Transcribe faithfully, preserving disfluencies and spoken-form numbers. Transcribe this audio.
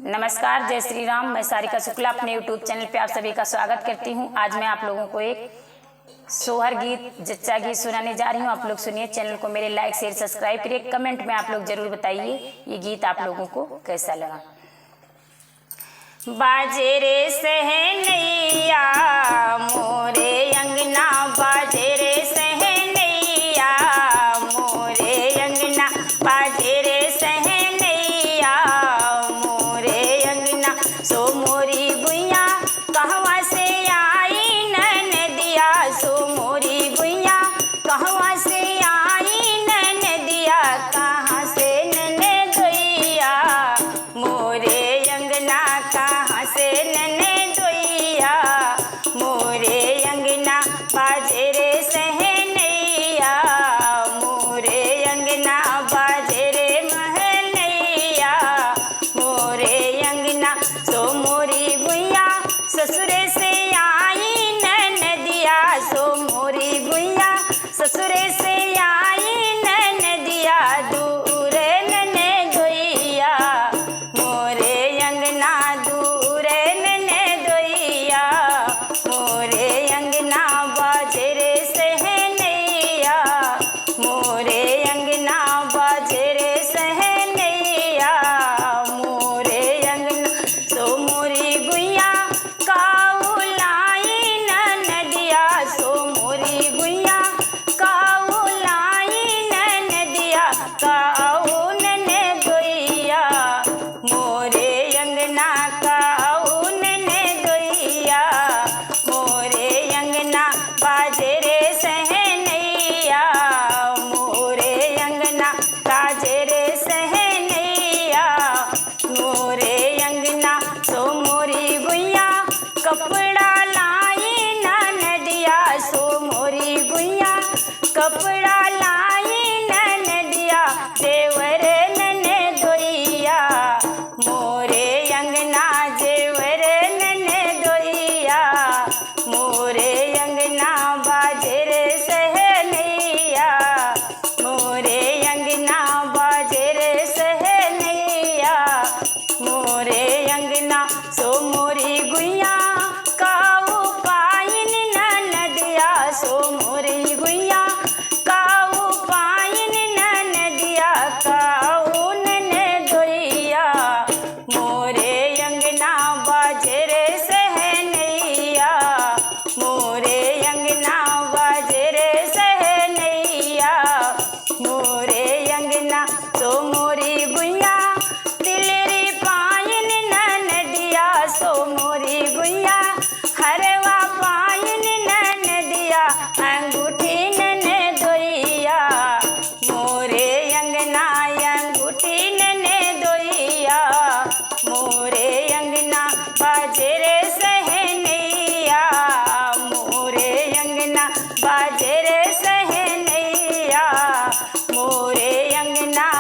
नमस्कार, जय श्री राम। मैं सारिका शुक्ला अपने YouTube चैनल पे आप सभी का स्वागत करती हूँ। आज मैं आप लोगों को एक सोहर गीत, जच्चा गीत सुनाने जा रही हूँ। आप लोग सुनिए, चैनल को मेरे लाइक, शेयर, सब्सक्राइब करिए। कमेंट में आप लोग जरूर बताइए ये गीत आप लोगों को कैसा लगा। बाजे रे सहनैया मोरे अंगना, बाजे रे सहनैया मोरे अंगना, बाजे रे सहनैया मोरे अंगना। सो मोरी गुइया कहवा से आई ननदिया, सो मोरी गुइया कहवा से आई ननदिया, कहाँ से ननदोइया मोरे अंगना, कहाँ से ननदोइया मोरे अंगना। बाजे रे सहनैया मोरे अंगना, बाजे रे महनैया मोरे अंगना। सो मोरी गुइया ससुरे से आई ननदिया, सो मोरी गुइया ससुरे से आई ननदिया, दूर ननदोइया मोरे अंगना, दूर ननदोइया मोरे अंगना। बाजे रे सहनैया मोरे अंगना, बाजे रे सहनैया मोरे अंगना। सो मोरी गुइया काऊ लाई ननदिया, सो मोरी गुइया काऊ लाई ननदिया, काऊ ननदोइया मोरे अंगना, काऊ ननदोइया मोरे अंगना। बाजे रे सहनैया मोरे अंगना, बाजे रे सहनैया मोरे अंगना। सो मोरी गुइया कपड़ा लाई ननदिया, सो मोरी गुइया कपड़ा लाई ननदिया, जेवर ननदोइया मोरे अंगना, जेवर ननदोइया मोरे अंगना। बाजे रे सहनैया मोरे अंगना, बाजे रे सहनैया मोरे अंगना। सो मोरी गुइया काऊ पाइन ननदिया, सो मोरी गुइया काऊ पाइन ननदिया, काऊ ननदोइया मोरे अंगना। बाजे रे सहनैया मोरे अंगना, बाजे रे सहनैया मोरे अंगना। सो मोरी गुइया तिलरी पाइन ननदिया, सो मोरी गुइया हरवा पाइन ननदिया, अंगूठी ननदोइया मोरे अंगना, अंगूठी ननदोइया मोरे अंगना। बाजे रे सहनैया मोरे अंगना, बाजे रे सहनैया मोरे अंगना।